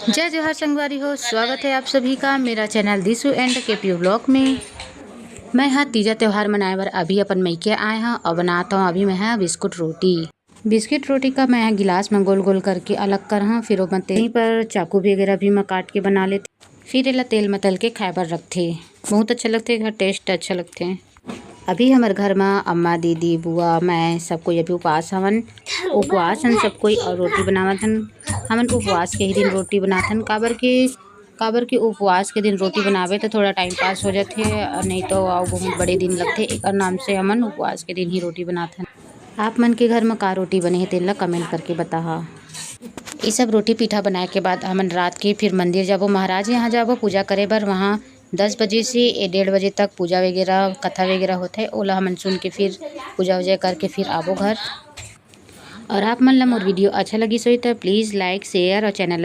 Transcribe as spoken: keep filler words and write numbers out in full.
जय जोहार संगवारी हो, स्वागत है आप सभी का मेरा चैनल दिशु एंड केपीयू ब्लॉग में। मैं हा तीजा त्यौहार मनाए बर अभी अपन मइके आए हा और बनात हूँ अभी मैं हा बिस्कुट रोटी। बिस्किट रोटी का मैं गिलास में गोल गोल करके अलग करहा, फिर ओमा तेल पर चाकू वगैरह भी मैं काट के बना लेथे। फिर एला तेल में तल के खाए बर रखथे। बहुत अच्छा लगथे, एकर टेस्ट अच्छा लगथे। अभी हमर घर में अम्मा, दीदी, बुआ, मैं सब कोई अभी उपवास हवन। उपवास हन सब कोई और रोटी बनावत हन। हमन उपवास के ही दिन रोटी बनात हन, काबर के काबर कि उपवास के दिन रोटी बनावे त थोड़ा टाइम पास हो जाथे, और नहीं तो अउ बहुत बड़े दिन लगथे। एकर नाम से हमन उपवास के दिन ही रोटी बनाथन। आप मन के घर म का रोटी बने हे, तेन ला कमेंट करके बताहा। ये सब रोटी पीठा बनाए के बाद हमन रात के फिर मंदिर जाबो, महाराज यहाँ जाबो पूजा करे बर। वहाँ दस बजे से ए डेढ़ बजे तक पूजा वगैरह, कथा वगैरह होथे, ओला हमन सुन के फिर पूजा वूजा करके फिर आबो घर। और आप मन ला मोर वीडियो अच्छा लगिस होही त प्लीज लाइक, शेयर और चैनल ला